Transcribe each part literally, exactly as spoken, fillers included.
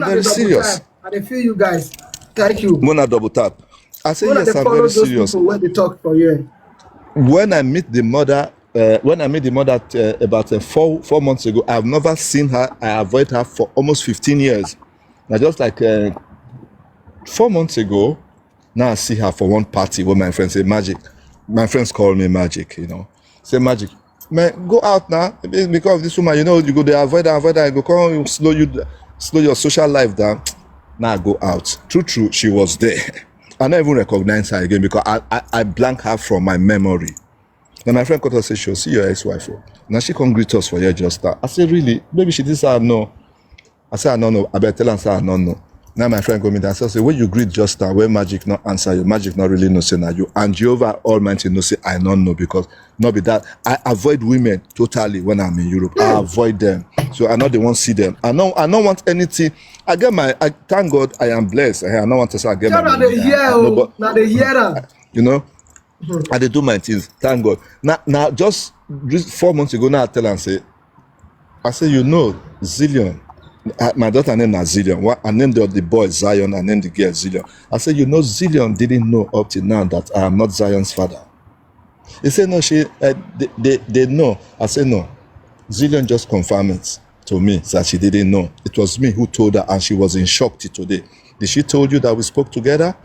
Very serious. I dey feel you guys. Thank you. When I double tap, I say, yes, I'm very serious. When they talk for you. When I meet the mother, uh, when I meet the mother uh, about uh, four four months ago, I've never seen her. I avoid her for almost fifteen years. Now, just like uh, four months ago, now I see her for one party where my friends say, "Magic." My friends call me Magic, you know. Say, "Magic, man, go out now." Because this woman, you know, you go there, avoid her, avoid her, go come slow you, slow your social life down. Now I go out. True, true, she was there. I don't even recognize her again because I, I, I blank her from my memory. Then my friend called her, say, "She'll see your ex-wife." Oh. Now she come greet us for here just now. I say, "Really?" Maybe she did say, "No." I say, "I don't know." I better tell her, say, "I don't know." Now my friend go me down. So say, "When you greet just now, where Magic not answer you, Magic not really know say now you." And Jehovah Almighty know say I don't know because not be that. I avoid women totally when I'm in Europe. I avoid them. So I know they won't see them. I know I don't want anything. I get my I thank God I am blessed. I, I don't want to say I get my money. Now they hear. You know, I dey do my things, thank God. Now, now just four months ago, now I tell and say, I say, "You know, Zillion." Uh, my daughter name na Zillion. What I named the, the boy Zion, I named the girl Zillion. I say, "You know, Zillion didn't know up till now that I am not Zion's father." He said, "No, she, uh, they, they, they know." I said, "No." Zillion just confirmed it to me that she didn't know. It was me who told her, and she was in shock till today. Did she told you that we spoke together?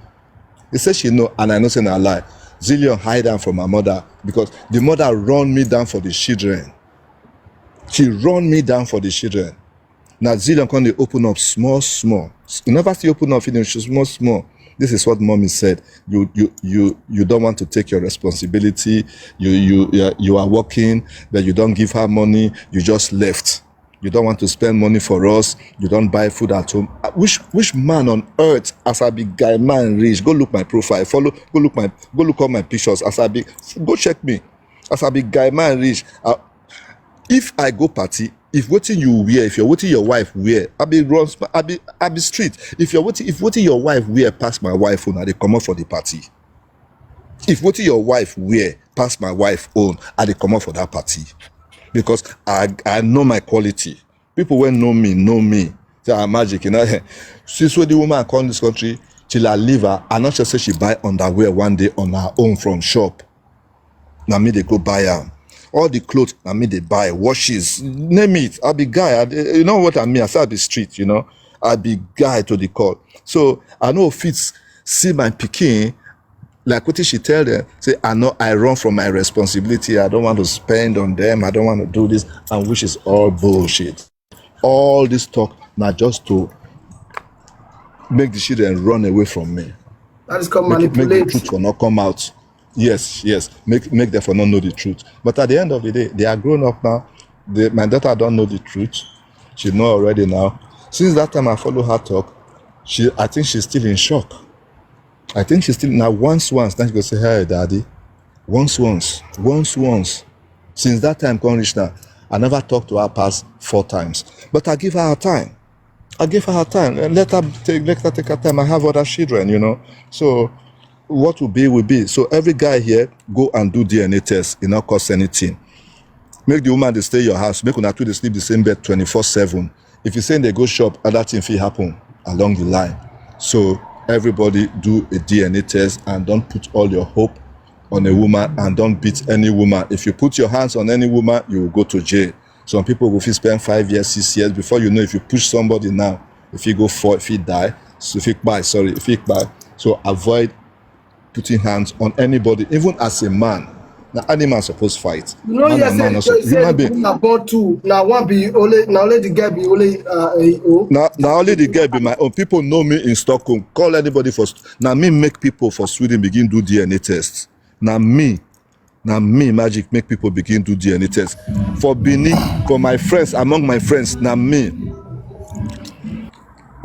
He said she know, and I know say na lie. Zillion hide am from her mother because the mother run me down for the children. She run me down for the children. Now Zillion come dey open up small, small. You never see open up finish small, small. This is what mommy said. You, you, you, you don't want to take your responsibility. You, you, you are- you are working, but you don't give her money. You just left. You don't want to spend money for us. You don't buy food at home. Uh, Which which man on earth, as I be guy man rich, go look my profile, follow, go look my, go look all my pictures. As I be, go check me. As I be guy man rich, uh, if I go party, if wetin you wear, if you're wetin your wife wear, I be run, I be, I be street. If you're wetin, if wetin your wife wear pass my wife own, I dey comot for the party. If wetin your wife wear pass my wife own, I dey comot for that party because I I know my quality. People wey know me know me. Say, "Ah, Magic, you know." Since when the woman come this country, till I leave her, I not sure say she buy underwear one day on her own from shop. Now me they go buy am. All the clothes now me they buy, washes, name it. I be guy. I, you know what I mean? I say I be street, you know. I be guy to the call. So I know fit see my picking like what she tell them. Say, "I know I run from my responsibility. I don't want to spend on them. I don't want to do this," and which is all bullshit. All this talk now just to make the children run away from me. That is called make, manipulate. Make the truth will not come out. Yes, yes. Make make them for not know the truth. But at the end of the day, they are grown up now. They, my daughter don't know the truth. She know already now. Since that time I follow her talk, she I think she's still in shock. I think she's still now once once. Then she go say, "Hey, daddy." Once once. Once once. Since that time come reach now, I never talk to her past four times. But I give her her time. I give her her time. Eh, Let her take let her take her time. I have other children, you know. So what will be will be. So every guy here go and do D N A test. It not cost anything. Make the woman dey stay your house. Make una two dey sleep the same bed twenty-four seven. If you say they go shop, other thing fit happen along the line. So everybody do a D N A test and don't put all your hope on a woman and don't beat any woman. If you put your hands on any woman, you will go to jail. Some people will fit spend five years, six years before you know if you push somebody now, if he go fall, if he die, so if he buy, sorry, if he buy. So avoid putting hands on anybody, even as a man. Now animals supposed fight. You know, man yes, and man also. Human being. Now born two. Now one be only. Now only the girl be only. Uh, oh. Now, now only the girl be my own. People know me in Stockholm. Call anybody for. Now me make people for Sweden begin do D N A tests. Now me, now me Magic make people begin do D N A tests. For Benin, for my friends, among my friends, now me.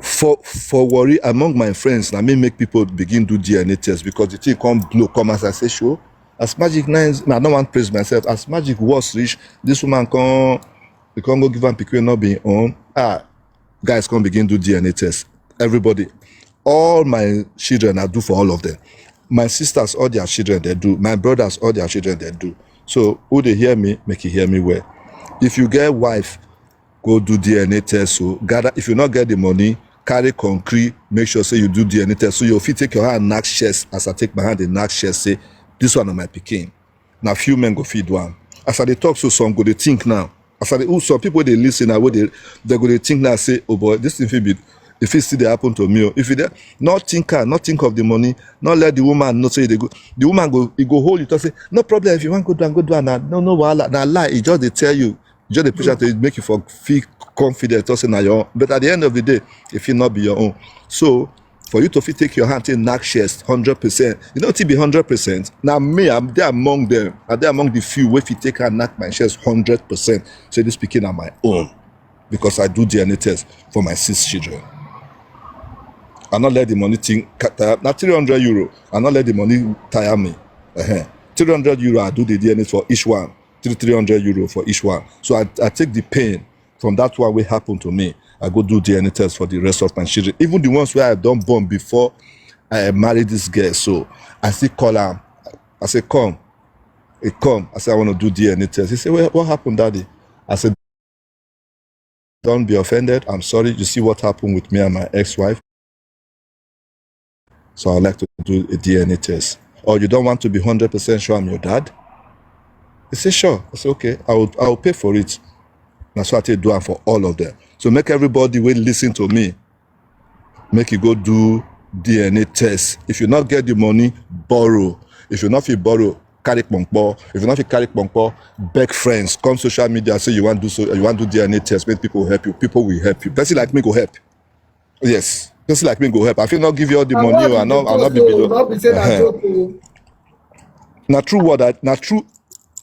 For for worry among my friends, now me make people begin do D N A tests because the thing come blow, come as I say show. As Magic nine, I don't want to praise myself. As Magic was rich, this woman come, they come go give am pikin not being on. Ah, guys come begin do D N A test. Everybody, all my children, I do for all of them. My sisters, all their children, they do. My brothers, all their children, they do. So who they hear me, make you hear me well. If you get wife, go do D N A test. So gather. If you not get the money, carry concrete, make sure say you do D N A test. So you fit take your hand, knock chest, as I take my hand, dey knock chest, say, "This one na my pikin." Na few men go fit do am. As I dey talk so, some go dey think now. As I dey, who, some people dey listen now, wey dey, they go dey think now, say, "Oh boy, this thing fit be, if it still dey happen to me." Oh. If you dey, not think am, not think of the money, not let the woman know say you dey go. The woman go, e go hold you, talk say, "No problem, if you wan go do am, go do am na. No, no wahala, na lie." E just dey tell you, e just dey push am to make you for feel confident, talk say na your own. But at the end of the day, e fit not be your own. So, for you to fit take your hand, take knock chest hundred percent. You know, to be hundred percent. Now me, I'm there among them. I'm there among the few wey fit take hand, knock my chest hundred percent. Say, "This pikin na my own, because I do D N A test for my six children." I not let the money thing ca-, tire. Na three hundred euro. I not let the money tire me. Uh-huh. Three hundred euro, I do the D N A for each one. Three, three hundred euro for each one. So I, I take the pain from that one wey happen to me. I go do D N A test for the rest of my children. Even the ones wey I don born before I marry this girl. So I still call am. I say, "Come." He come. I say, "I want to do D N A test." He say, "Well, what happened, daddy?" I said, "Don't be offended. I'm sorry. You see what happened with me and my ex-wife. So I'd like to do a D N A test. Or you don't want to be hundred percent sure I'm your dad?" He said, "Sure." I said, "Okay, I will, I will pay for it." Na so I take do am for all of them. So make everybody wey listen to me, make you go do D N A test. If you not get the money, borrow. If you not fit borrow, carry kponkpo. If you not fit carry kponkpo, beg friends. Come social media, say you want do so, you want do D N A test. Make people help you. People will help you. Person like me go help. Yes. Person like me go help. I fit not give you all the money. Oh, I not, I not be below. Not be say na joke o. Na true word. I, na true.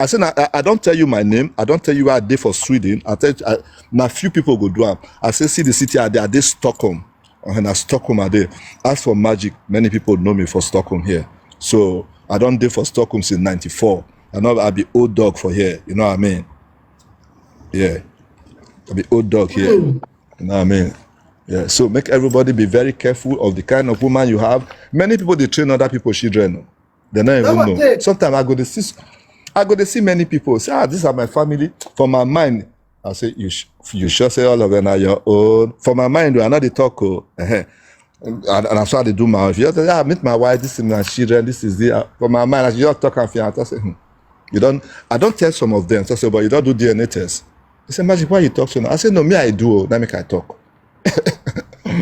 I say, na, I, I don't tell you my name. I don't tell you where I dey for Sweden. I tell you, I, na few people go do am. I say, "See the city I dey, I dey Stockholm." And na Stockholm I dey. As for magic, many people know me for Stockholm here. So I don dey for Stockholm since ninety-four. I know I be old dog for here. You know what I mean? Yeah. I be old dog here. You know what I mean? Yeah. So make everybody be very careful of the kind of woman you have. Many people, they train other people's children. They don't even know. Sometimes I go to see, I go to see many people say, "Ah, these are my family." For my mind, I say, "You sh-, you sure say all of them are your own?" For my mind, I know they talk. Oh, uh-huh. And, and that's why they do my. If you say, "Ah, meet my wife, this is my children, this is the," uh, for my mind, as you just talk and feel, I say, "Hmm." You don't. I don't tell some of them. So I say, "But you don't do D N A test." They say, "Magic, why you talk so now?" I say, "No, me, I do. Oh, that make I talk."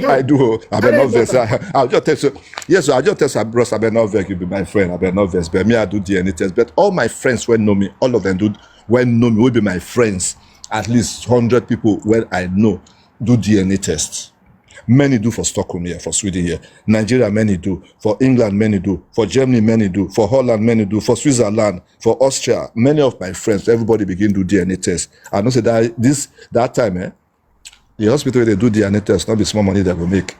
I do. Oh, I better not vex. I, I'll just tell you. Yes, so I just tell you, bros, I better not vex. You be my friend. I better not vex. But me, I do D N A test. But all my friends when know me, all of them do when know me, will be my friends. At least hundred people when I know do D N A test. Many do for Stockholm here, for Sweden here. Nigeria, many do. For England, many do. For Germany, many do. For Holland, many do. For Switzerland, for Austria, many of my friends, everybody begin do D N A test. I know say that this, that time, eh, the hospital where they do D N A test, not be small money they go make.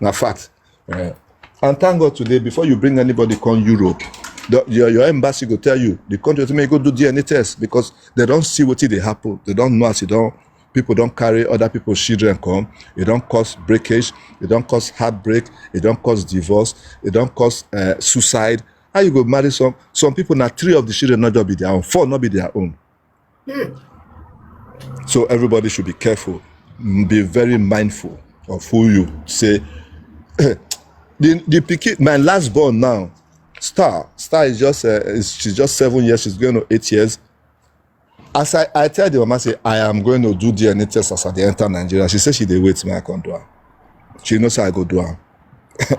Na fact. Eh. And thank God today, before you bring anybody come Europe, the, your, your embassy go tell you, the country to make go do D N A test because they don't see what they happen. They don't know as you don't. People don't carry other people's children come. It don't cause breakage. It don't cause heartbreak. It don't cause divorce. It don't cause, uh, suicide. How you go marry some, some people now, three of the children not just be their own, four not be their own. So everybody should be careful. Mm, be very mindful of who you say. The, the pikin, my last born now, Star. Star is just, uh, is, she's just seven years. She's going to eight years. As I, I tell the mama, say, "I am going to do D N A test as I dey enter Nigeria." She said she dey wait me, I can't do am. She know say I go do am.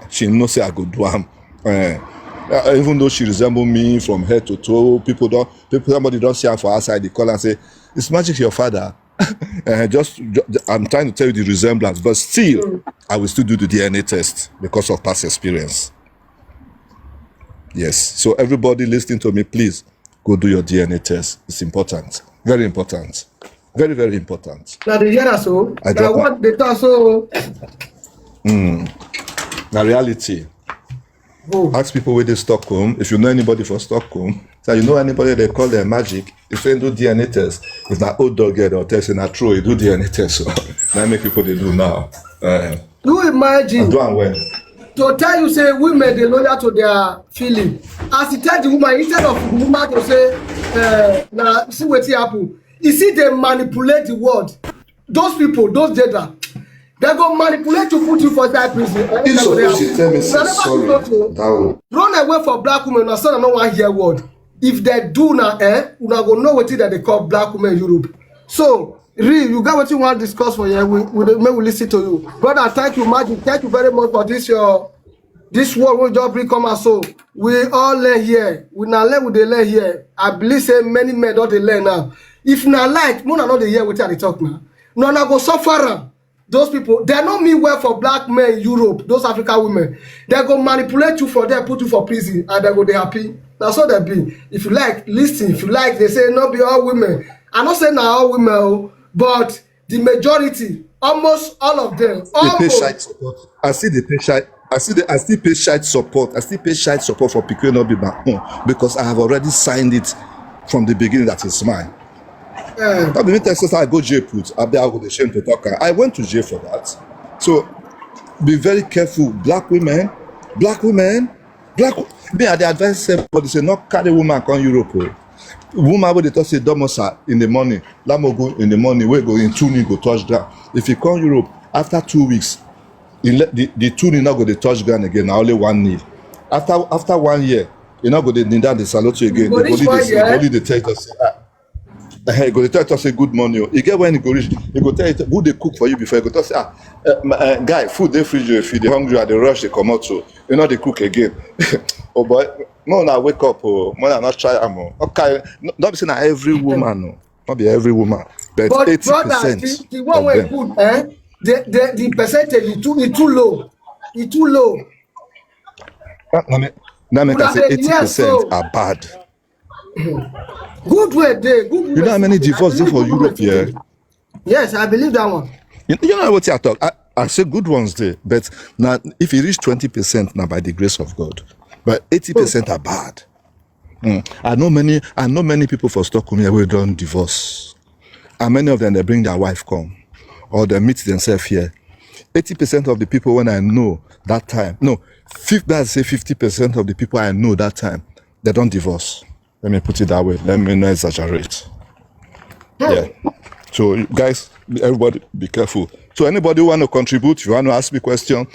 She know say I go do am. Eh, uh, even though she resemble me from head to toe, people don't, people, somebody don't see her for outside. They call and say, "It's Magic, your father." Eh, just, ju-, I'm trying to tell you the resemblance, but still, I will still do the D N A test because of past experience. Yes. So everybody listening to me, please go do your D N A test. It's important. Very important. Very, very important. Now they hear us so. I now drop my what they talk so. Mm. Na reality. Oh. Ask people where they Stockholm. If you know anybody for Stockholm, so you know anybody they call them Magic. If they do D N A test, if na old dog get or test, na true, you do D N A test. So now make people they do now. Uh, Do you imagine? Do am well. To tell you say women dey loyal to their feeling. As he tell the woman, instead of the woman to say, uh, "Now see what happen," you see they manipulate the word. Those people, those gender, Dem go manipulate you, put you for inside prison. Eh, If dem go dey suppose you tell me say Una never sorry, fit talk o. that one. Run away from black women, una say una no wan hear word. If dem do na, eh, una go know wetin dem dey call black women Europe. So, Ree, you get wetin you wan discuss for here? We, we dey, make we listen to you. Brother, thank you, Magic. Thank you very much for this your, this word wey just bring come out. So, we all learn here. We na learn, we dey learn here. I believe say many men don dey learn now. If na like, una no dey hear wetin I dey talk now. No, una go suffer am. Those people, dem no mean well for black men in Europe, those African women. Dem go manipulate you for there, put you for prison, and dem go dey happy. Na so dem be. If you like, listen. If you like, dey say no be all women. I no say na all women o, but the majority, almost all of them, They pay almost. Child support. I see they pay Child. I see the, I still pay Child support. I still pay Child support for pikin wey no be my own because I have already signed it from the beginning that it's mine. Eh, That be me tell say I go jail put. I be I go dey shame to talk am. I went to jail for that. So be very careful, black women, black women, black. Me I dey advise everybody say no carry woman come Europe o. Woman wey dey talk say domosa in the morning, lamogo in the morning, wey go in two knee go touch ground. If you come Europe after two weeks, e le- the the two knee no go dey touch ground again. Na only one knee. After after one year, you no go dey kneel down dey salute you again. Go The reach body one dey the year. body dey tell you say ah. Eh, e go dey tell you say good morning o. E get when e go reach, e go tell you who dey cook for you before. E go talk say ah, uh, my, uh, guy, food dey fridge o. If you dey hungry, I dey rush dey comot o. You no dey cook again. Oh boy, no, una wake up o. Una no try am o. Okay, no, no be say na every woman o. No be every woman, but But eighty brother, percent the, the one of wey them. good, eh? The, the, the percentage is too, is too low. E too low. Ah, na me, na me can Una say dey eighty hear percent so. Are bad. Good way dey, good way. You know how many Dey. I divorce dey believe for good Europe way here? Dey. Yes, I believe that one. You, you know what I talk? I, I say good ones dey, but now if you reach twenty percent, now by the grace of God, but eighty percent are bad. Mm. I know many. I know many people for Stockholm here wey don divorce, and many of them they bring their wife come, or they meet themselves here. Eighty percent of the people when I know that time, no, fifty, I say fifty percent of the people I know that time, they don divorce. Let me put it that way. Let me not exaggerate. Yeah. So you guys, everybody, be careful. So anybody want to contribute, you want to ask me question,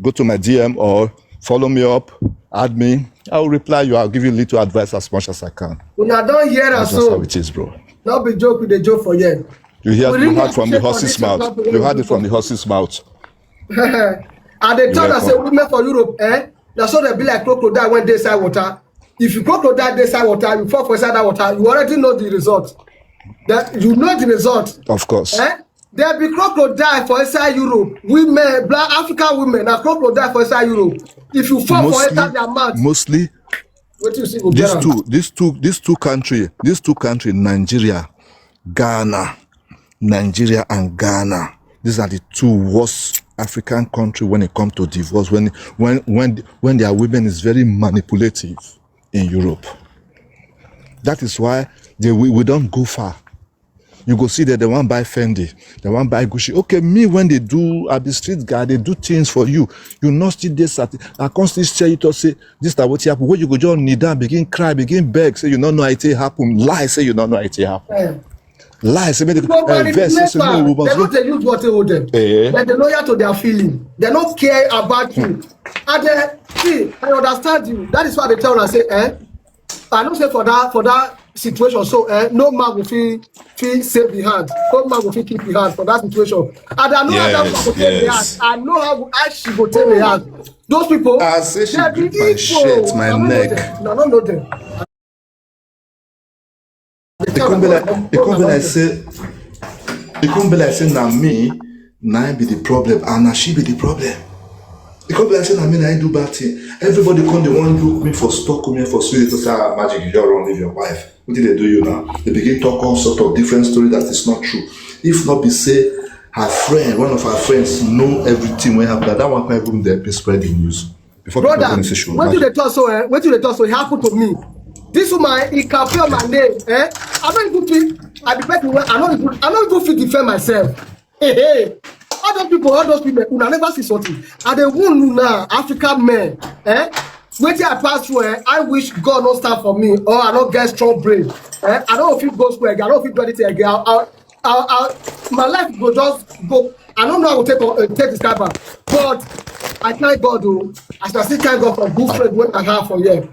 go to my D M or follow me up, add me. I will reply you. I'll give you little advice as much as I can. Una don hear am That's just how so. It is, bro. No be joke, we dey joke for here. You hear? We You really heard from the appreciate horse's condition mouth. of the You heard it from people. The horse's mouth. I dey You're tell am say welcome. Women for Europe, eh? Na so dem be like crocodile wey dey inside water. If you crocodile dey inside water, you fall for inside that water, you already know the result. That you know the result. Of course. Eh? There be crocodile for inside Europe. Women, black African women, na crocodile for inside Europe. If you fall for Mostly, enter their mouth, mostly wetin you see go these get am. Two, these two, these two country, these two country, Nigeria, Ghana, Nigeria and Ghana. These are the two worst African country when it comes to divorce. When when when when their women is very manipulative in Europe. That is why they we, we don't go far. You go see that they want buy Fendi, they want buy Gucci. Okay, me when they do, I be street guy, they do things for you. You not still dey sat. I can't still share it or say this that what happen. When you go just kneel down, begin cry, begin beg, say you don't know how it happen. Lie, say you don't know how it happen. Eh. Lie, say make Go uh, verse, say manipulate say no, am. we They must no go. dey use what hold them. Eh? But they loyal to their feeling. They no care about you. And they see, I understand you. That is why they tell us say, eh? I know say for that for that situation, so eh, no man will feel feel save the hand. No man will feel keep the hand for that situation. And I know how that Yes, woman go take the hand. yes. I know how I she go take the hand. Those people, I say she they be grip my evil. shirt, my I no know neck. Them. I no know them. It come be like it come be like say it come be like say na me na I be the problem and na she be the problem. It come be like say na me na I do bad thing. Everybody come dey wan look me for stock me for street to say ah Magic, you just run leave your wife. Wetin dey do you now? They begin talk all sort of different story that is not true. If not be say her friend, one of her friends know everything wey happen, that one come even dey be spread the news. Before people Brother, come say she was wetin you mad. Dey talk so, eh? Wetin you Dey talk so, it happen to me. This woman, he campaign on my name, eh? I don't even feel, I be person wey I no even, I no even fit defend myself. Hey, hey. All those people, all those people, una never see something. And the one now, African men, eh? Wetin I pass through, eh? I wish God no stand for me, or I no get strong brain. Eh? I no fit go school again. I no fit do anything again. I, I, I, I, my life go just go. I don't know how to take uh, take this cover, but I thank God. Oh, I shall still thank God for good friend when I have for here.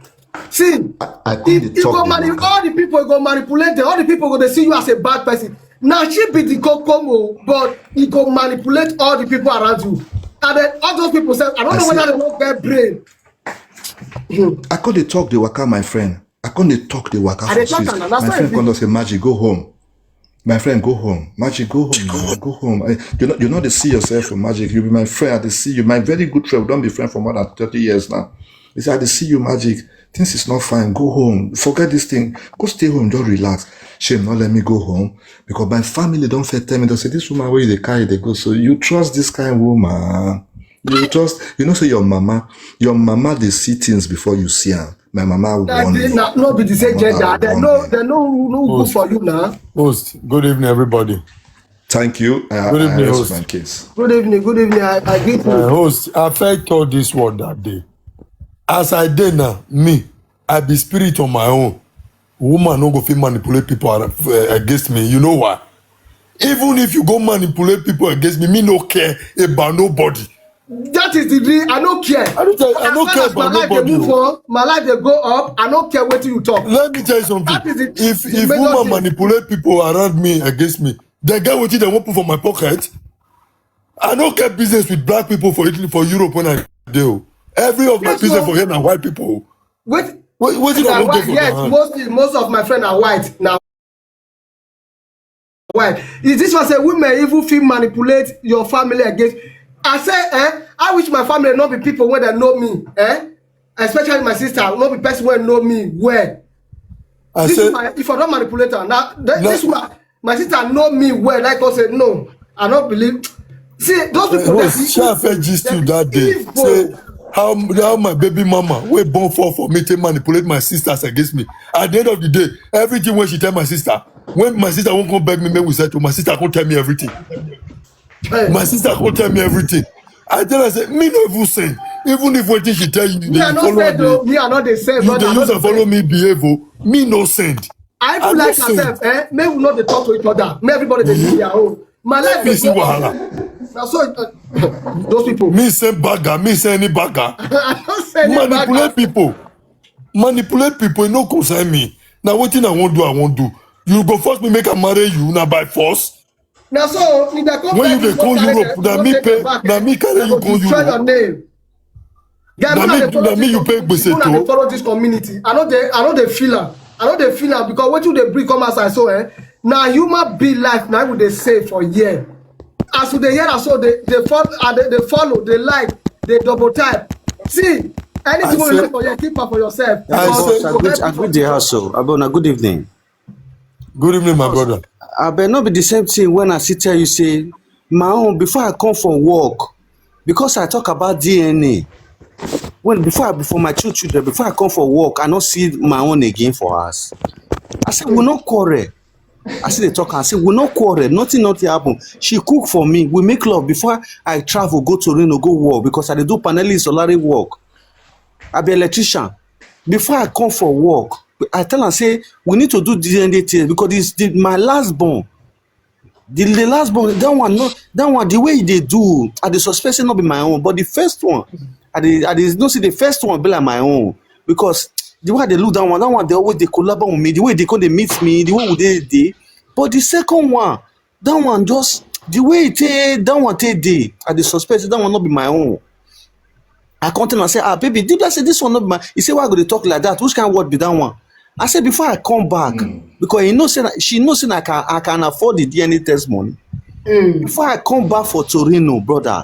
See, I, I come if dey you go talk the mani matter. All the people go manipulate them. All the people go they see you as a bad person. Now she be the kokomo, but he go manipulate all the people around you. And then all those people say, I don't I know say, whether they don't get brain. I come dey talk the waka, my friend. I come dey talk the waka I for dey talk street. am na, na My so e friend come be. Talk say, Magic, go home. My friend, go home. Magic, go home now. Go home. Eh, you know, you know they see yourself for Magic. You be my friend. I dey see you. My very good friend. We don't be friend for more than thirty years now. He said, I dey see you, Magic. Things is not fine. Go home. Forget this thing. Go stay home. Just relax. Shame, not let me go home because my family don't fit tell me. They say this woman where they carry they go. So you trust this kind of woman? You trust? You know, say your mama, your mama they see things before you see them. My mama That warned day, me. na, no be the My same gender. mama They warned no, me. they no, no good Host, for you now. Host, good evening, everybody. Thank you. I, Good I evening, rest Host. My case. Good evening, good evening. I, I greet Uh, you. Host, I felt all this word that day. As I did now, me, I be spirit on my own. Woman no go fit manipulate people ar- uh, against me. You know why? Even if you go manipulate people against me, me no care about nobody. That is the real. I don't care. I don't care. I As don't long care as my about life they nobody. move Oh. On, my life they go up. I don't care what you talk. Let me tell you something. That is the, If the if major woman thing. Manipulate people around me against me, they get what they want put for my pocket. I don't get business with black people for Italy, for Europe when I do. Every of my Yes, business no. For here now white people. Wait, What what did I that want why? Get for Yes, my hand? Most most of my friends are white now. White. Is this was a women even feel manipulate your family against? I say, eh? I wish my family not be people when they know me, eh? Especially my sister, not be person when know me well. I This say woman, if I don't manipulate her, now th- No. This woman, my sister know me well. Like I said, no, I don't believe. See those people. Host, shall I first gist you that day? Say how how my baby mama wey born for for me to manipulate my sisters against me. At the end of the day, everything when she tell my sister, when my sister won't come beg me, make we settle. My sister come tell me everything. My sister come tell me everything. I tell her say me no even send. Even if wetin she tell you, Me I not send though. Me I not they send. You dey use and follow me behave o. Me no send. I feel like myself, eh? May we not dey talk to each other. May everybody dey do their own. My life is so wahala. Now so uh, those people. Me send bagger, me send any bagger. I don't send any Manipulate people. Manipulate people, e no concern me. Now wetin I won't do, I won't do. You go force me make I marry you now by force. Now so if they come When you dey come Europe, na me pay, na me carry you come Europe. Guy, na me you pay gbese to. Follow this community. I know they, I know they feel am. I know they feel am because what you they bring come outside so eh. Now human being life now would they say for year. As you they hear am so they they follow, uh, they, they follow, they like, they double type. See anything you look for here, keep am for yourself. I say, I greet, I greet the house. So, Abona, good evening. Good evening, my brother. I bet not be the same thing when I see tell you say my own before I come for work because I talk about D N A. When before I before my two children before I come for work, I not see my own again for us. I said we not quarrel. I see the talk. I say we not quarrel. Nothing, nothing happen. She cook for me. We make love before I travel go to Reno go work because I dey do panelist solari work. I be electrician. Before I come for work, I tell am say we need to do D N A test because this the, my last born. The, the last born, that one, no, that one, the way they do, I dey suspect say not be my own, but the first one, I dey, I dey know say the first one be like my own because the way they look that one, that one they always they collab with me, the way they come they meet me, the way we dey dey. But the second one, that one just the way it take, that one take dey, I dey suspect say that one not be my own. I come tell am say, ah, baby, did I say this one not be my? He say, why go dey talk like that? Which kind of word be that one? I say before I come back, because he know say na, she know say na I can, I can afford the D N A test money. Before I come back for Torino, brother,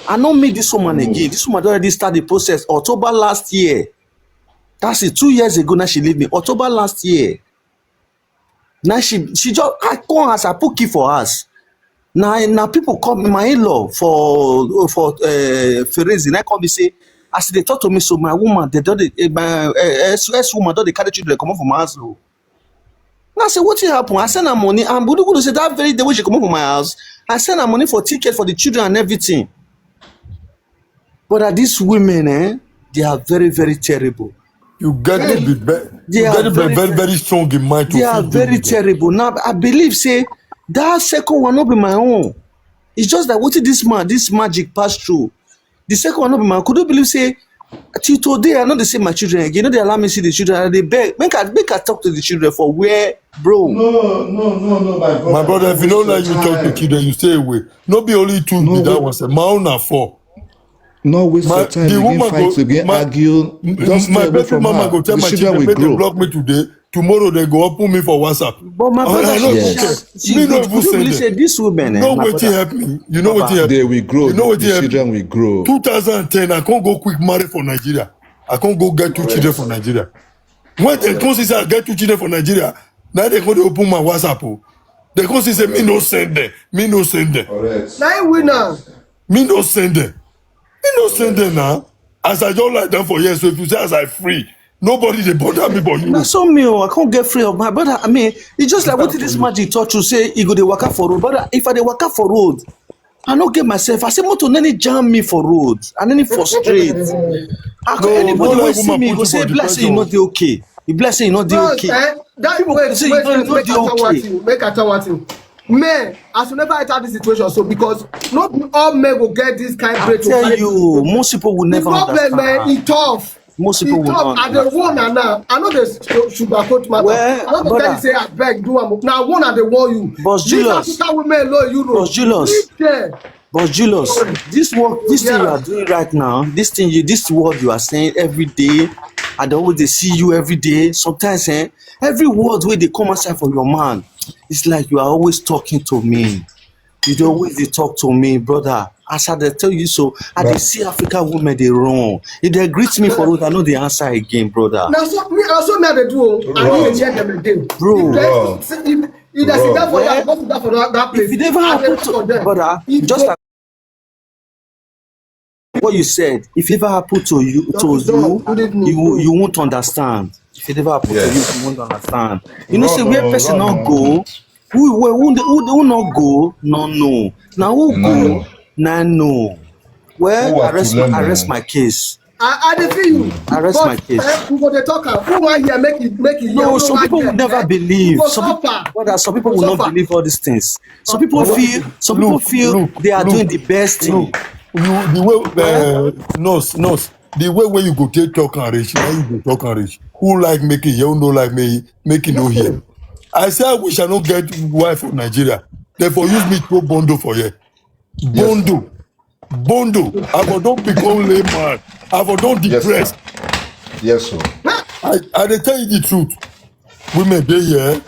I no meet this woman again. This woman don already start the process October last year. That's it, two years ago now she leave me. October last year. Now she she just I come house, I put key for house. Now now people come my in-law for for uh, Ferezi. Now come be say as they talk to me, so my woman they don't dey- eh, my uh, ex ex woman don't they carry children come up from my house. Oh. Now I say what happen? I send her money and Gudugudu say that very day when she come up from my house, I send her money for ticket for the children and everything. But that these women, eh, they are very very terrible. You get to be very, They you are get to be very, very, very strong in mind to They are fit deal very with them. Terrible. Now I believe say That second one no be my own. It's just that wetin this man, this magic pass through. The second one no be my own. Could you believe say till today I no dey see my children again? No dey allow me see the children. I dey beg. Make I make I talk to the children for where, bro? No, no, no, no, my brother. My brother, if you don't like you talk to children, you stay away. No be only two be that one. Sef. My own na four. No waste My your time the begin woman fight go begin my argue. Just stay my away baby from mama her. Go tell The my children children will make dem grow. Block me today. Tomorrow they go open me for WhatsApp. But my Oh, brother, I no she, go she, care. she, Me no could even you send believe them. say this women, eh, No my wetin brother? Help me. You know wetin help They me. Will grow. You know The wetin help me. Children will grow. Two thousand ten, I can't go quick marry for Nigeria. I can't go get two children for Nigeria. When they come see say I get two children for Nigeria, now they go dey open my WhatsApp. Oh. They come see say me no send them. Me no send them. Correct. Na him win am. Me no send them. Me no send them now. As I don't like them for years, so if you say as I free, nobody they bother me but you. Na so me, oh, I can't get free of my brother. I mean, it's just like what this magic touch you say you go dey waka for road, brother. If I dey waka for road, I no get myself. I say motor nearly jam me for road. I nearly frustrate. I, No, anybody no, wey like see woman me put go you say for black say you no depression. dey okay. You black say you no dey No, okay. Eh, that People wait, go say you wait, no wait, no make dey I tell one okay. Thing. Make I tell one thing. Men, as you never enter this situation, so because not all men will get this kind I break to tell carry you, people. most people will The never problem, man, understand. It tough. Most It people will tough. not I dey warn Understand. Her now. I know they sugarcoat matter. Well, I know they tell you brother, say I beg do am. Now one I dey warn you. Boss These Julius, African women know you know. Boss Julius, Leave them. Boss Julius, this work, this thing you are Yeah. Doing right now, this thing you, this word you are saying every day, I dey always dey see you every day. Sometimes, eh, every word wey dey come outside from your man, it's like you are always talking to me. You dey always dey talk to me, brother. As I dey tell you so, I dey see African women dey run. If they greet me for road, I no dey answer again, brother. Now so me, I so me I dey do. Oh. I no dey hear them again. Bro. If they, if, if they sit down for you, I go sit down for that, that place. If it ever I dey happen wait for to them. brother, If just go- like what you said, if it ever happen to you, to Doctor John, you, good evening. you you won't understand. If it ever happen to you, Yes. You won't understand. You know, say Run, where no, person run, not no. Go, who where who, the- who, who not go, no no. Now who No, go, no. na no. Well, Who are arrest to my them, arrest man? My case. I, I dey feel you. Arrest But, my case. Eh, we go dey talk am. Who wan hear make it make it hear? No, Who some wan people hear, will never eh? Believe. We go Some people, suffer. Brother, some people We will go not suffer. Believe all these things. Some people feel. Some people Look, feel look, they are look, doing the best thing. Look, you the way uh, nurse nurse the way when you go take talk and reach, now you go talk and reach. Who like make it here? Who no like me make it no here? I say I wish I no get wife for Nigeria. They for use me to bondo for here. Bondo, bondo. I for don't become lame man. I for don't Yes, depressed. Yes, sir. I I dey tell you the truth. Women dey here.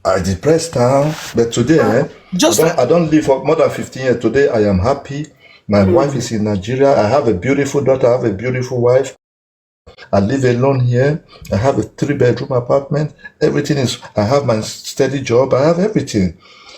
I depressed now, but today eh, Just I, don't, I don't live for more than fifteen years. Today I am happy. My wife is in Nigeria. I have a beautiful daughter. I have a beautiful wife. I live alone here. I have a three-bedroom apartment. Everything is. I have my steady job. I have everything.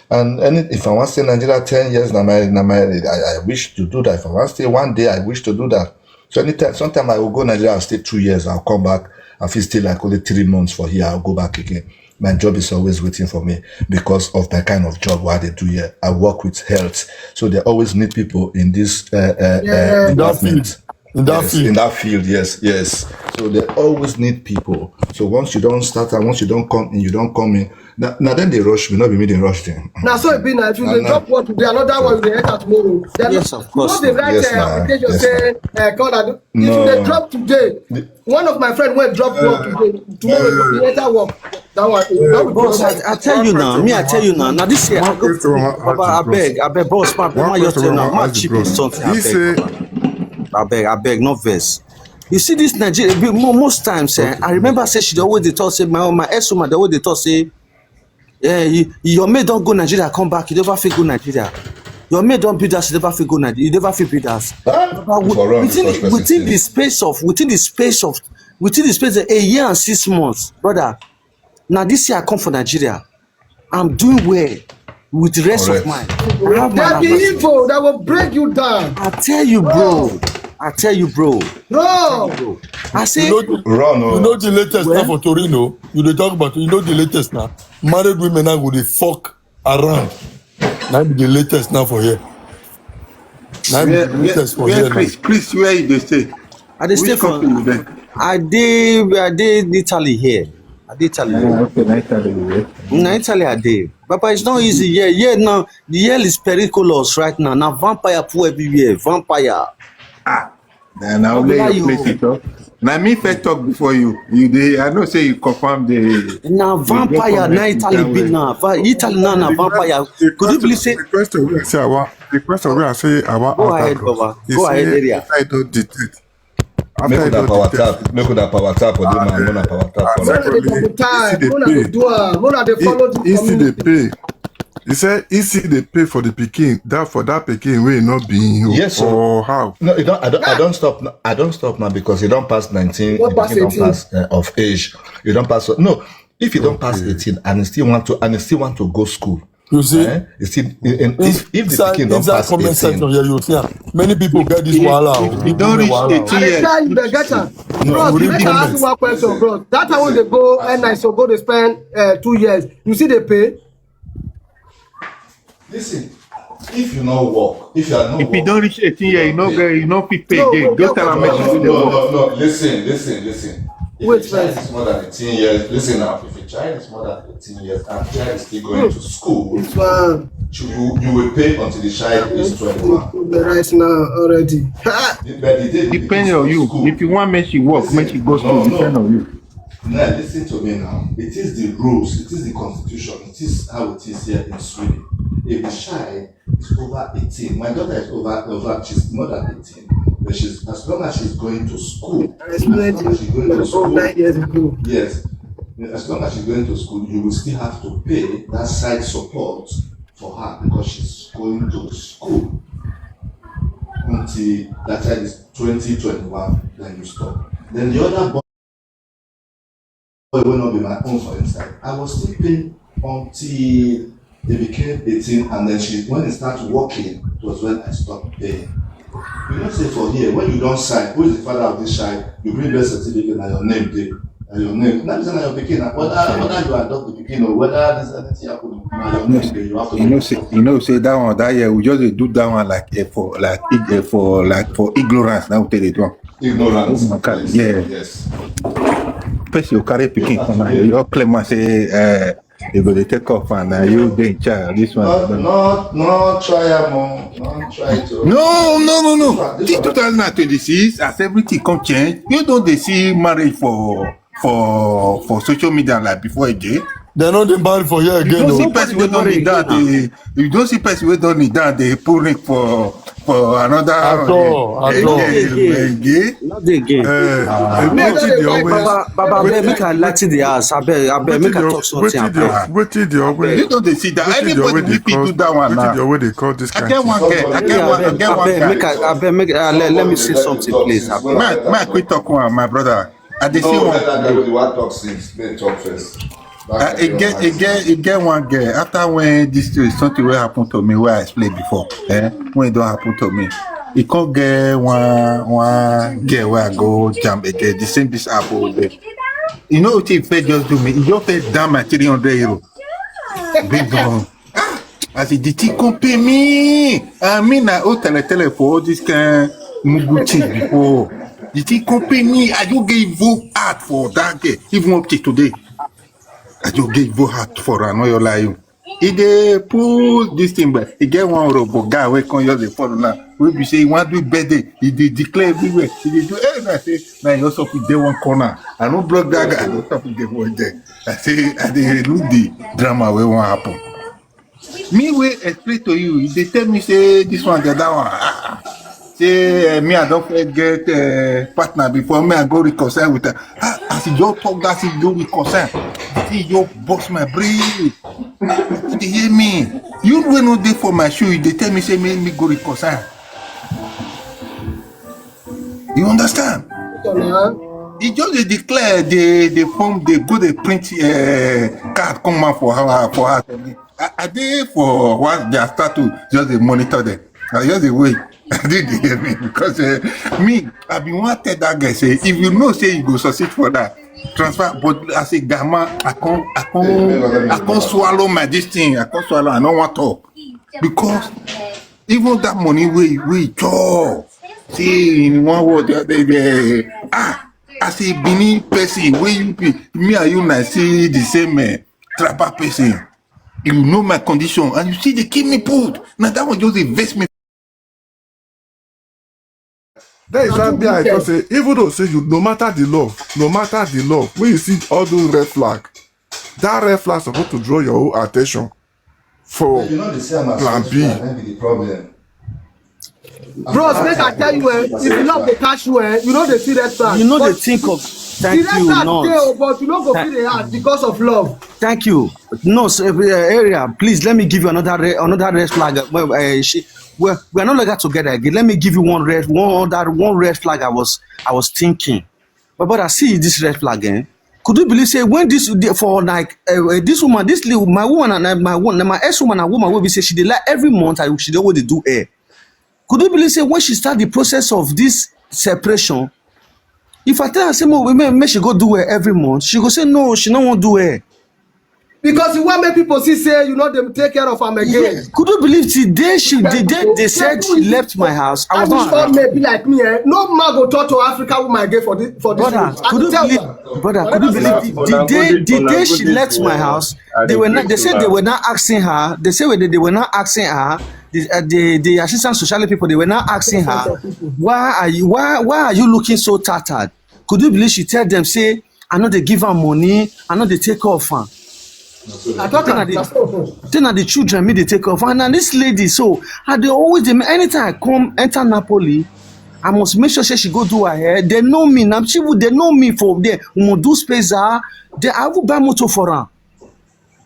And any, if I want to stay in Nigeria ten years, now my, now my, I, I wish to do that. If I want to stay one day, I wish to do that. So anytime, sometimes I will go Nigeria. I'll stay two years. I'll come back. I feel stay like only three months for here. I'll go back again. My job is always waiting for me because of the kind of job what they do here. I work with health, so they always need people in this uh, uh, Yeah. uh, In that field. department. In that Yes, field. In that field, yes, yes. So they always need people. So once you don't start and once you don't come in, you don't come in. Now, now then they rush me, not be me they rush them. Now so it be now. If you Nah, dey nah. Drop one today, another one you dey enter tomorrow. Then Yes, of course. You know the right Yes, uh, nah. application Yes, say uh, call that. If you No. Dey drop today, one of my friend went drop work today. Tomorrow you enter work. That one, that will be Boss, okay. I, I tell you now, me, I tell you now. Now this year, I One go question I want to Baba, ask you, bros. Abeg, abeg, boss, man, One man, your question turn I now. want Man, to ask you, chip bros. in something. He say, Abeg, abeg, no verse. You see this Nigeria, be- mo- most times, eh, I remember say she dey always dey talk say my my ex woman dey always dey talk say, yeah, you, your mate don't go Nigeria, come back, you never feel go Nigeria. Your mate don't build us, you never feel go Nigeria, you never feel build us. Huh? But For run within because person within say the space of within the space of within the space of a year and six months, brother. Now this year I come for Nigeria. I'm doing well with the rest of Correct. Mine. I have my There be life. Evil that will break you down. I tell you, bro. I tell you, bro. No. Bro. I say, You know, the, Run, oh. You know the latest Well? Now for Torino. You dey talk about, you know the latest now. Married women now go dey fuck around. Now be the latest now for here. Now be Where, the where, latest for where here now. Chris, Chris, where you dey stay? I dey stay Which for. country you dey? I dey. I dey. I dey Italy here. I dey Italy. Ah, Here. okay, na Italy you dey. Na Italy I dey. Papa, it's not easy. Yeah, yeah, now the year is periculous right now. Now vampire full everywhere. Vampire. Ah, na na only your place you talk. Na me first talk before you. You dey, I know say you confirm the. Now vampire, now Italy be now. Va- Italy now, now vampire. Could you please say? The question wey I say I wan the question wey I say I wan Go ahead, Baba. Go ahead, area. I don detect. Make una power tap, make una power tap for the man, make una power tap for Una dey for the time, una dey do am, una dey follow the He still dey community. Pay. He said he still dey pay for the pikin that for that pikin wey no be him own. Yes, sir. Or how? No, you don't. I don't. I don't stop. Now. I don't stop now because you don't pass nineteen. Don't You pass don't eighteen. Pass uh, of age. You don't pass. No, if you don't pass eighteen and you still want to, and you still want to go school, You see? Eh? You see, and if, if the Inside, pikin don't inside pass comment section eighteen, here, you see am. Many people get this wahala. Oh. you don't reach Wahala. eighteen I dey years. Tell you, they get am. No, Bros, we make read I ask you comments. One question, bros. That time when they go N I S O go dey spend uh, two years, you see they pay. Listen, if you no work, if you are no If you don't reach eighteen years, you no get, you no fit pay No, again. we Go get tell am No, make no, you no, dey work. No, no, no. Listen, listen, listen. If Wait a child first. Is more than eighteen years, listen now. If a child is more than eighteen years and child is still going to school, It's fine. you, you will pay until the child is twenty-one. The right now already. Ha! The- But the day the Depend pikin on go you. School, If you want make she work, make she go No, school. no. Depend on you. Now listen to me now. It is the rules. It is the constitution. It is how it is here in Sweden. If the child is over eighteen, my daughter is over over. She's more than eighteen, but she's as long as she's going to school, It's not as long as she's going to oh, school, nine years ago. yes, as long as she's going to school, you will still have to pay that side support for her because she's going to school until that child is twenty twenty-one. Then you stop. Then the other boy, boy will not be my own for inside. I was still paying until they became eighteen, and then she, when they start working, it was when I stopped paying. You know, say for here, when you don't sign, who is the father of this child? You bring birth certificate and your name there. And your name. Not saying your pikin. Whether whether you adopt the pikin or whether this anything happen, na your name there. You have to. You know, say, you know, say that one that year we just dey do that one like eh, for like ig- eh, for like for ignorance. Now we take it one. Ignorance. Okay, Yes, yeah. Yes. Person you carry pikin come and you claim and say uh, you go dey take off and uh, you dey in charge. This one. Not, not, not try am o. Not try to. No, no, no, no. This two thousand and twenty-six, as everything come change, you don't dey see marriage for for for social media like before again. They no dey marry for here You again. don't Oh. see person wey don kneel down dey you don't see person wey don kneel down dey pull ring for for another At all, at eh, all. eh, eh, Not again. Uh, Make wetin dem dey fight, always Baba. Baba, abeg, make I lighten the house. Abeg, abeg, wetin make I dey talk something. wetin dey Abeg. wetin dey always You don't dey see that wetin dey anybody always dey wey fit call do that one wetin now. dey always dey call this I kind get thing. One girl, I get one, I Abeg, get one abeg, make guy. I, abeg, make I, let, let me say something, please. Abeg. My my quick talk one, my brother. I dey see No, one. let that guy wey dey wan talk since. Make talk first. Uh, e get e get e get one girl after when this thing something wey happen to me wey I explain before eh when e don happen to me e come get one one girl wey I go jam again the same this apple again you know wetin e first just do me e just first down my three hundred euro big gun ah as e the thing come pay me I mean na old tele tele for all this kind mugu thing before the thing come pay me I just get evil heart for that girl even up till today. I just get go hard for am, no your lie. He dey pull this thing, but he get one robo guy wey come just dey follow now. We be say he wan do birthday, he dey declare everywhere. He dey do everything. I say, now you also fit dey one corner. I no block that guy. I no stop dey one there. I say, I dey look the drama wey wan happen. Me wey explain to you, he dey tell me say this one, the other one. Ah, ah. Say uh, me, I don't get uh, partner before me, I go reconcile with her. Ah, as he just talk that, he go reconcile. He just bust my brain. You dey hear me? You wey no dey for my shoe, you dey tell me say make me go reconcile. You understand? He just dey declare dey dey form dey go dey print uh, card come out for her for her. I, I dey for what their status just dey monitor them. I just dey wait. I dey dey hear me because uh, me I bin wan tell that guy say if you know say you go succeed for that transfer but as a guy man I come I come I come swallow my this thing I come swallow I no wan talk because even that money wey wey chop see in one word the, the, the, ah as a Benin person wey you be me and you na see the same uh, trapper person You know my condition, and you see they keep me put. Now that one just dey vex me. That is why me I talk say, even though say you, no matter the love, no matter the love, when you see all those red flag, that red flag supposed to draw your own attention for plan B. Bros, make I tell you, eh, if you love the cash, eh, you know the see red flag. You know the think of. Thank you, not. But you know go feel the heart because of love. Thank you. No, so, uh, area, please let me give you another re- another red flag. Uh, she, we're, we're no longer together again. Let me give you one red one other one red flag. I was I was thinking. But but I see this red flag again. Could you believe say when this for like uh, uh, this woman, this little my woman and uh, my one my ex woman and woman will be say she dey like every month I she dey always dey do hair. Could you believe say when she start the process of this separation, if I tell her say make make she go do hair every month, she go say no, she no wan do hair. Because you want make people see say you know them take care of am again. Could you believe the day she the day they said she left my house? I was not around. Maybe like me, eh? No man go talk to African woman again for this for this. Brother, could you believe? Brother, could you believe the, the day the day she left my house? They were not. They said they were not asking her. They said they, they were not asking her. The, uh, the the assistant sociality people, they were not asking her, why are you why why are you looking so tattered? Could you believe she tell them say I know they give her money, I know they take care of her. I thought na the then na the children me they take care of her. And this lady, so I they always they anytime I come enter Napoli, I must make sure say she go do her hair. They know me now. She would they know me for there. We must do space her. Then I will buy motor for her.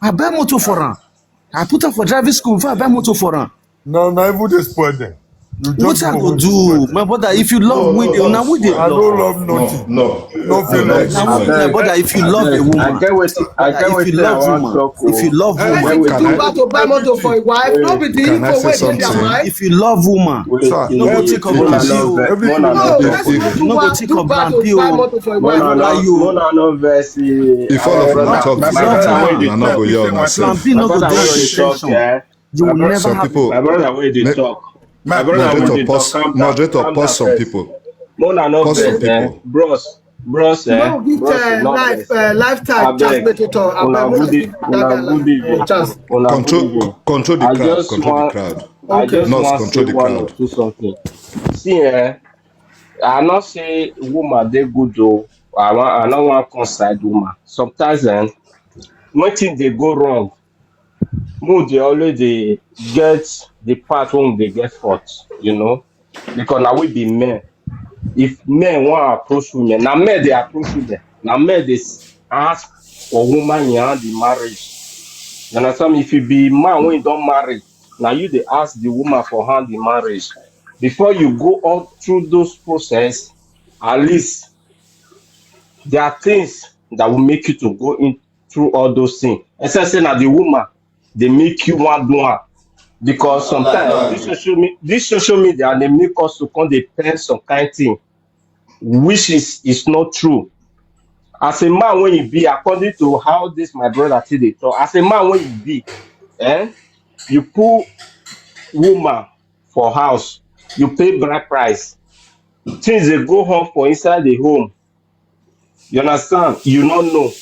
I buy motor for her. I put her for driving school before I buy motor for her. No, no, even dey spoil them. You just What I go do, my brother? If you love me, now we dey I don't love. Love nothing. No, no feelings. Now we dey, brother. If you love a woman, I get what I get if you love woman, if you love woman, Everything too bad to buy motor for a wife. No be the info wey dey their mind. If you love woman, no go take up Bambi o. No go take up Bambi o. Wala yo. Mona no verse. If all of una talk the same thing, una no go hear una sef. Bambi no go dey attention. You will never have. My brother wey dey talk. My brother wey dey talk. Moderator, pause some people. Mona no verse. Bros, bros, eh, no give bros, eh, no life, eh, lifetime chance make it talk. Abeg, una good evening. Chance. Control, control the crowd. Control the crowd. Okay. Not control the crowd. Something. See, eh, I not say woman dey good though. I want, I no want come side woman. Sometimes, eh, when things dey go wrong, we dey always dey get the part wey we dey get fault, you know, because na we be men. If men wan approach women, na men dey approach women. Na men dey ask for woman in hand in marriage. You understand me? If you be man wey don marry, na you dey ask the woman for hand in marriage. Before you go on through those process, at least there are things that will make you to go in through all those things. Except say na the woman dey make you wan do am, because sometimes this social me this social media dey make us to come dey pen some kind thing, which is is not true. As a man wey you be, according to how this my brother take dey talk, as a man wey you be, eh, you put woman for house, you pay bride price, things dey go on for inside the home. You understand? You no know.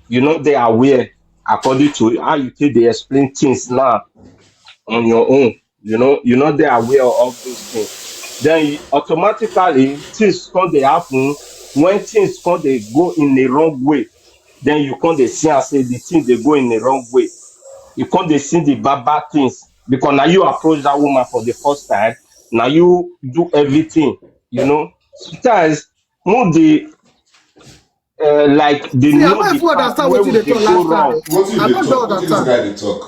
You no dey aware according to how you take dey explain things now on your own. You know, you no dey aware of all those things. Then you, automatically things come dey happen. When things come dey go in the wrong way, then you come dey see am say the thing dey go in the wrong way. You come dey see the bad bad things because na you approach that woman for the first time. Na you do everything. You know, sometimes no dey uh, like the See, I no no dey fit understand wetin you dey talk last time. Wetin I you no dey don talk? Wetin this understand. Guy dey talk?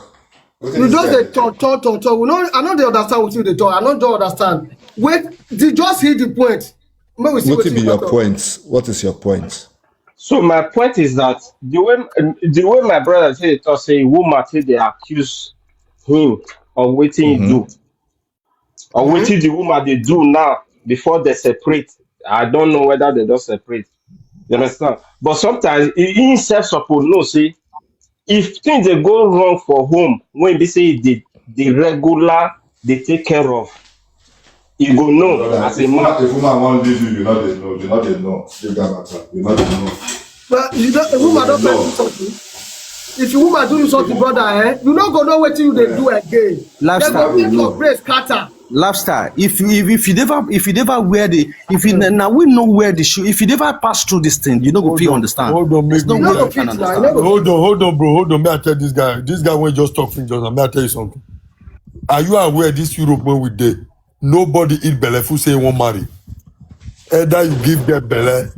Wetin You this just guy dey dey talk, talk, talk, talk. We no, I no dey understand wetin you dey talk. I no don understand. Wait, the, just hit the point. Make we see Wetin wetin be you your talk. Point? What is your point? So my point is that the way the way my brother take dey talk say woman take dey accuse him of wetin he do, or wetin the woman dey do now before they separate. I don't know whether they don separate. You understand? But sometimes he himself suppose know say if things dey go wrong for home when e be say e dey dey regular dey take care of, e go know as a man. If woman wan leave you, you no dey know. You no dey know. Leave that matter. You no dey know. But you don't, a woman don't tell you something. If your woman do you something, brother, eh, you no go know wetin you dey do again. Dem go Lifestyle. Make your brain scatter. Lifestyle. If you if, if you never if you never wear the if you now we no wear the shoe, if you never pass through this thing, you no go fit understand. Hold on, There's make no You me. no way go you can fit now. You understand. No go Hold on, hold on, bro, hold on. May I tell this guy? This guy when just talk thing just. May I tell you something? Are you aware this Europe when we dey? Nobody eat belle full say he wan marry. Either you give them belle.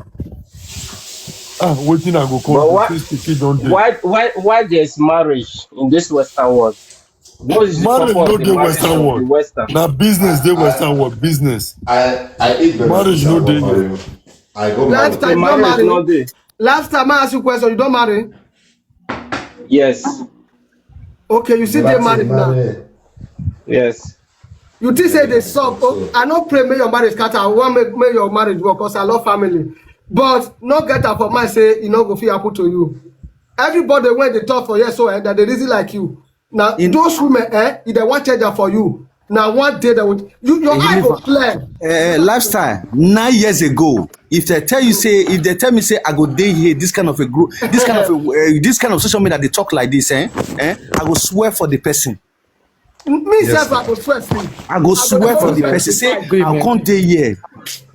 Ah, wetin I go come But do? why, Since pikin don dey. why, why, why there's marriage in this Western world? What is the Marriage purpose no of the dey marriage Western of the world. Western? Na business dey I, Western world. Business. I, I eat belle Marriage full no say dey I wan here. marry. I go marry. Last The time you don marriage no marry. dey. Last time I ask you question, you don marry. Yes, Okay, you still dey Martin, married now. marry. Yes. You think say dey suck? Oh, I no pray make your marriage scatter. I wan make make your marriage work, cause I love family. But no get am for mind say e no go fit happen to you. Everybody wey dey talk for here so, eh, that dey reason like you. Now In those women, eh, if dem wan change am for you, na one day dem will. You, your eye go Deliver. Clear. Uh, lifestyle nine years ago. If they tell you say, if they tell me say I go dey here, this kind of a group, this kind of a, uh, this kind of social media they talk like this, eh? Eh? I go swear for the person. Me sef, I go swear for you. I go swear for the person. Say I can't dey here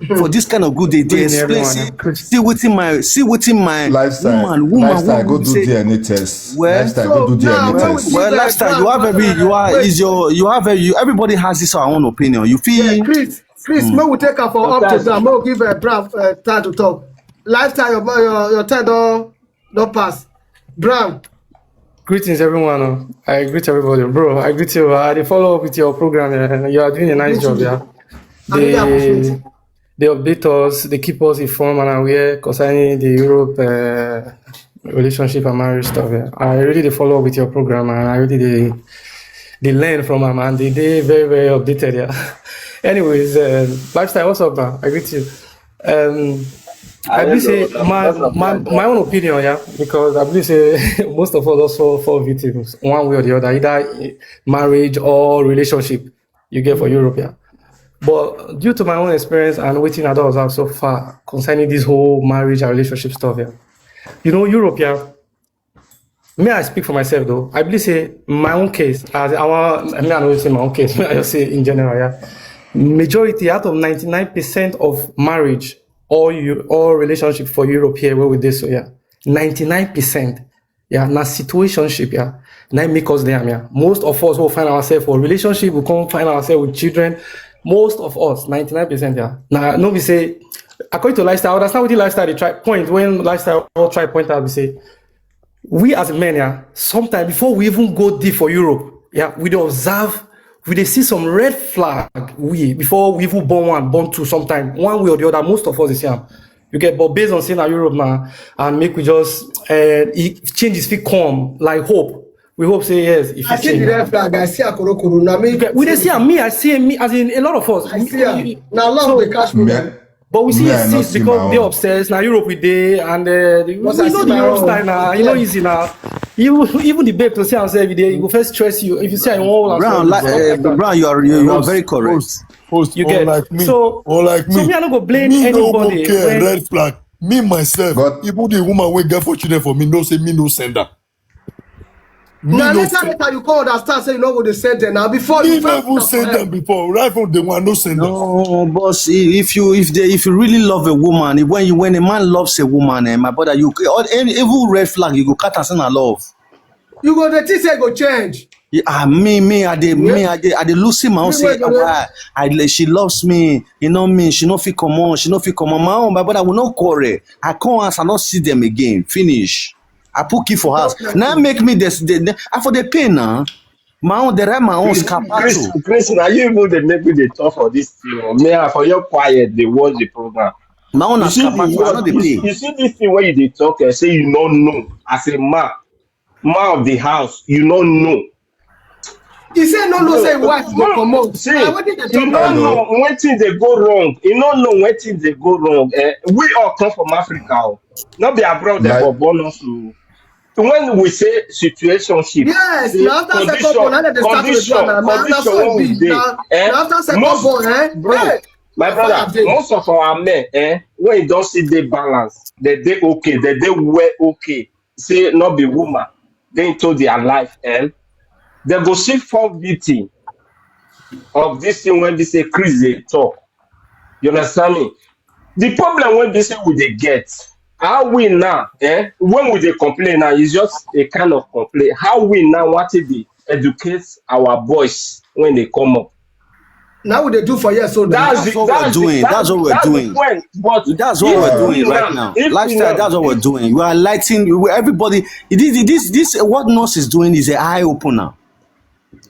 for this kind of good day. They explain. See, see wetin my see wetin my lifestyle, woman, woman, lifestyle, woman go do say, D N A test. Well, lifestyle, so go do now, D N A test. Well, lifestyle, you have every, you are is your, you have a, you. Everybody has his own opinion. You feel? Yeah, Chris, Chris, mm. May we take her for up to down. May we give her Brown uh, time to talk. Lifestyle, your your your time don don pass. Brown. Greetings, everyone. Uh, I greet everybody, bro. I greet you. I dey follow up with your program. Yeah. You are doing a nice job. Yeah. They, they update us. They keep us informed and aware concerning the Europe uh, relationship and marriage stuff. Yeah. I really dey follow up with your program, and I really dey dey learn from them, and they dey very very updated. Yeah. Anyways, uh, lifestyle. What's up, man? I greet you. Um, I believe say my, my my own opinion, yeah, because I believe say most of us also fall victims one way or the other, either marriage or relationship you get for Europe, yeah. But due to my own experience and wetin I don observe so far concerning this whole marriage and relationship stuff, yeah, you know, Europe, yeah, me, I speak for myself though. I believe say my own case, as our, I mean, I no say my own case. I just say in general, yeah. Majority out of ninety-nine percent of marriage or you or relationship for Europe here where we dey so, yeah, ninety-nine percent, yeah, na situationship, yeah, na make us dey am, yeah. Most of us will find ourselves for relationship, we come find ourselves with children. Most of us, ninety-nine percent, yeah. Now, no, we say, according to lifestyle, I understand what the lifestyle they try point when lifestyle all try point out, we say we as men, yeah, sometimes before we even go deep for Europe, yeah, we dey observe, we dey see some red flag. We before we even born one, born two, sometimes one way or the other, most of us dey see am. You get, but based on saying na Europe now, and make we just uh, changes fit come like hope. We hope say yes. If I see the red flag, I see a korokoro. Now me, we dey see am. Me, I see me as in a lot of us. I see am. Now love dey catch me. But we see it since because they obsessed. Now Europe we dey, and uh, we know the Europe style now. You know, easy now. Even even the babe to see am say every day, you go first stress you. If you see I want Brown, like, uh, Brown, you are you, you are very correct. Host, you get like me, so, or like me. So me, I no go blame me anybody. No go care, red flag. Me myself, but even the woman wey get for children for me, no say me no send her. Now later, later you come understand say you no go dey send them now. Before me you never send them before. Right from the one, no send them. No, boss. If you if they if you really love a woman, if, when you when a man loves a woman, eh, my brother, you all, even red flag, you go cut and send her love. You go dey think say e go change. Yeah, ah, me, me, I dey, me, I dey, I dey lose my own. Say, ah, I, she loves me. You know me. She no fit come on. She no fit come on. My own, my brother, will not quarrel. I come house, I no see them again. Finish. I put key for house. Now make me this. The, the, I for the pain now. My own, they write my own scapato. Chris, now you even dey make me dey talk for this thing. Me, I for your quiet, dey watch the program. My own scapato. I no dey pay. You see this thing where you dey talk, I say you no know as a man. Man of the house, you no know. He say no, no, say wife go comot. See, you no know when things dey go wrong. You no know when things dey go wrong. Eh, we all come from Africa, oh. Not be abroad they go born us. So when we say situationship, yes, see, now after second born, now they start with condition, condition when we dey. Eh, now after second born, eh, bro, my brother, most of our men, eh, when you don't see the balance, they dey okay, they dey well okay. Say not be woman. dey into their life, eh, they go see four victim of this thing when they say Chris dey talk. You understand me? The problem when they say we dey get, how we now, eh, when we dey complain now, it's just a kind of complain. How we now want to dey educate our boys when they come up? Now we dey do for here, so now. That's That's the, what we're that's the, doing. that's, That's what we're that's the doing. Point. But That's what if we're we doing right now, now. If we Lifestyle, now, that's what we're if doing. You are enlightening. You- Everybody, this, this, this, what Nurse is doing is an eye opener.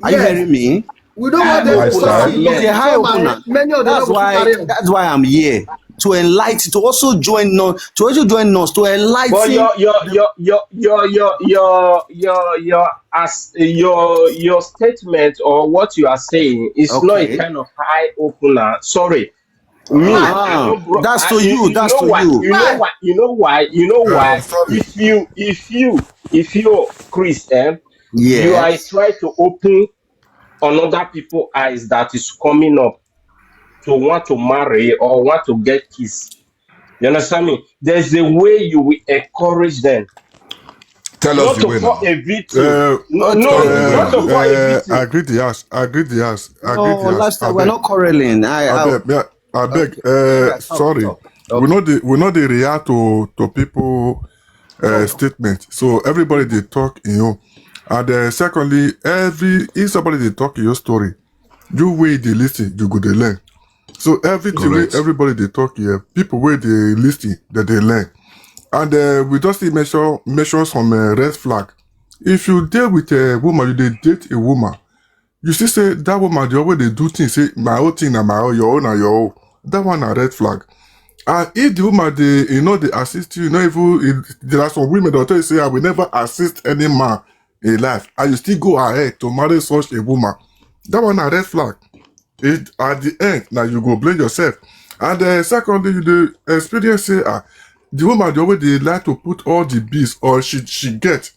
Are you Yes. Hearing me? We don't want them to Lifestyle. stop. It's a eye Some are- opener. Many of them That's no go fit why. carry am. That's why I'm here to enlighten, to also join Nurse, to also join Nurse, to but enlighten. your your your your your your your your your as your your statement or what you are saying is not a Okay. Kind of eye opener. Sorry, me. I Ah, don't bro- that's I- to you. That's know to why, you. You know why? You know why? You know Yeah, why? sorry. If you if you if you Chris, eh, you are Yes. Trying to open another people eyes that is coming up to want to marry or want to get kids. You understand me? There's a way you will encourage them. Tell us Not the to way call now. A victim. Uh, No, no, Okay. not to uh, call a uh, victim. Agree the house. Agree the house. Agree No, the house. Lifestyle, we're not quarreling. I, I, I beg, yeah, I beg. Okay. Uh, Yeah, talk, sorry, talk. we know the we know the react to to people uh, statement. So everybody they talk in you, and uh, secondly, every if somebody they talk in your story, you way they listen, you go they learn. So everything wey Correct. Everybody they talk here, people wey they listen, that they learn, and uh, we just see mention mention some uh, red flag. If you deal with a woman, you dey date a woman, you see say that woman dey always dey do things say my own thing na my own, your own na your own. That one na red flag. And if the woman dey you know dey assist you, you know even if, there are some women that will tell you say I will never assist any man in life, and you still go ahead to marry such a woman. That one na red flag. It, at the end, now you go blame yourself. And uh, secondly, you dey experience say ah, the woman dey always dey like to put all the bills or she she get.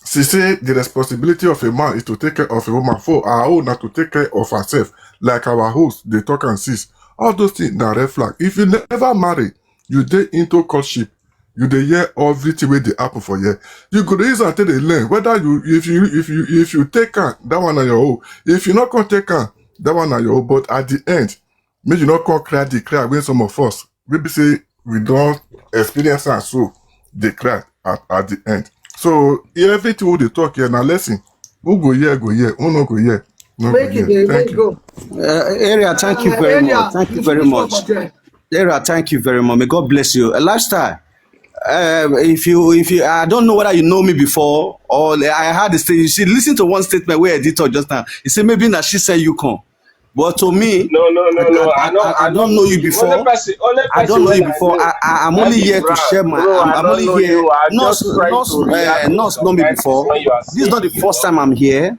She say the responsibility of a man is to take care of a woman. For her own na to take care of herself, like our host dey talk and sis. All those things na red flag. If you never marry, you dey into courtship, you dey hear everything wey dey happen for here. You go dey use am take dey learn whether you if you if you if you take am, that one na your own. If you no come take am, that one na your own. But at the end, make you no come cry the cry wey some of us wey be say we don experience am so dey cry at, at the end. So everything we dey talk here na lesson. Who go hear go hear, who no go hear no go Make it hear. dey Thank make you. Go. Uh, Area, thank you Uh, very Area, much. Thank you you very finish much. Talk for there. Area, thank you very much. May God bless you. Uh, Lifestyle. Um, if you, if you, I don't know whether you know me before or I had this thing. You see, listen to one statement where editor just now. He said maybe na she send you come, but to me, No, no, no, no. I, I, don't. I, I don't know you before. Only person, only person I don't know when you I before. know. I, I, I'm That only is here to wrong. Share my. Bro, I'm, I I'm don't only know here. You. I Nurse, just try nurse, to react uh, to nurse, some know me kind things before. When you are This is not the saying. First time I'm here.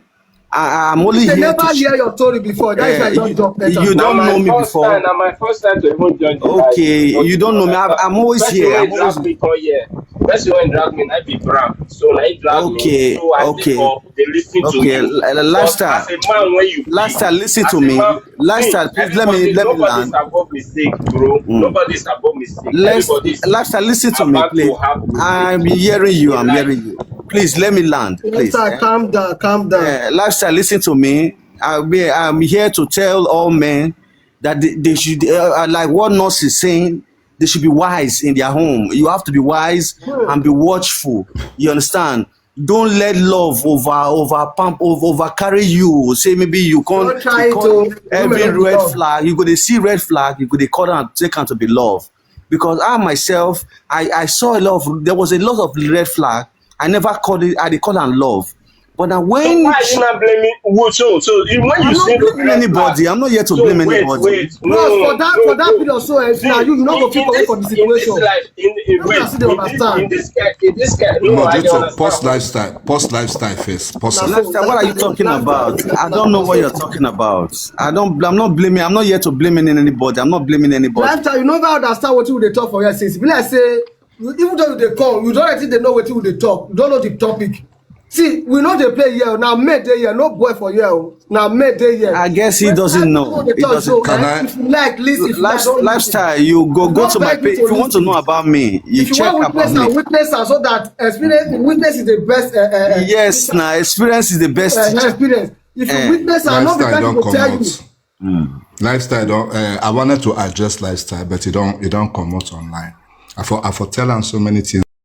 I, I'm only They here never to. Hear your story before. That is why I Uh, don't you, drop better. You Na don't my know me first before. Time. Na my first time to even join the live. Okay, But you don't know me. Understand. I've, I'm always Person here. wey I'm always. Drag me come here. Person wey drag me na be Brown. So na he drag me. Okay, So I okay, still dey listen to okay. you. L- l- But Lifestyle, as a man, when you Lifestyle, pick, listen as to a me. Man, Lifestyle, see, please let me everybody, let me nobody's land. Above mistake, bro. Mm. Nobody's above mistake. Let's Everybody's Lifestyle, listen to me, about please. To have mistake. I'm hearing you. In I'm life. Hearing you. Please let me land, please. Lifestyle, calm down, calm down. Uh, Lifestyle, listen to me. I be, I'm here to tell all men that they, they should, uh, uh, like what Nurse is saying, they should be wise in their home. You have to be wise and be watchful. You understand? Don't let love over over pump over, over carry you. Say maybe you can't, Don't try you it can't to every women don't red love. Flag you go dey see red flag, you go dey call am take am to be love. Because I myself, I I saw a lot of, there was a lot of red flag. I never called it, I dey call am love. But now So when why are you not blaming? Who- So so you- when I'm you not see blaming red flag, anybody. I'm not here to so blame wait, anybody. Wait, no, Bros, no, for that no, for that no. Period, so eh, See, now you you not go in, fit in away this, for the in this situation. Life, in, in, Make wait, una still dey in this, understand. In this kind, in this kind, no, No, I don't Jojo, understand. post lifestyle, post lifestyle first, post Na lifestyle. so Lifestyle, what are you that talking lifestyle about? that I don't know what you're lifestyle. Talking about. I don't. I'm not blaming. I'm not here to blame anybody. I'm not blaming anybody. Lifestyle, you never understand what you dey talk for here since. Be like say, you, even though you dey come, you don't think they know what you dey talk. You don't know the topic. See, we no dey play here. Now men dey here, no boy for here. Now men dey here. I guess he doesn't know. He doesn't. Can I- If you like, listen. If you like, Life, don't listen. Lifestyle, you go go Don't to my beg me page. to If you want to listen. know about me, you If you check want about witness me. And witness and so that experience, witness is the best. Uh, uh, uh, Yes, now experience is the best. Uh, experience. If you Eh. Witness and not be Lifestyle person don't go tell come you. out. Lifestyle don't. Uh, I wanted to address lifestyle, but it don't. It don't come out online. I for I for tell am so many things.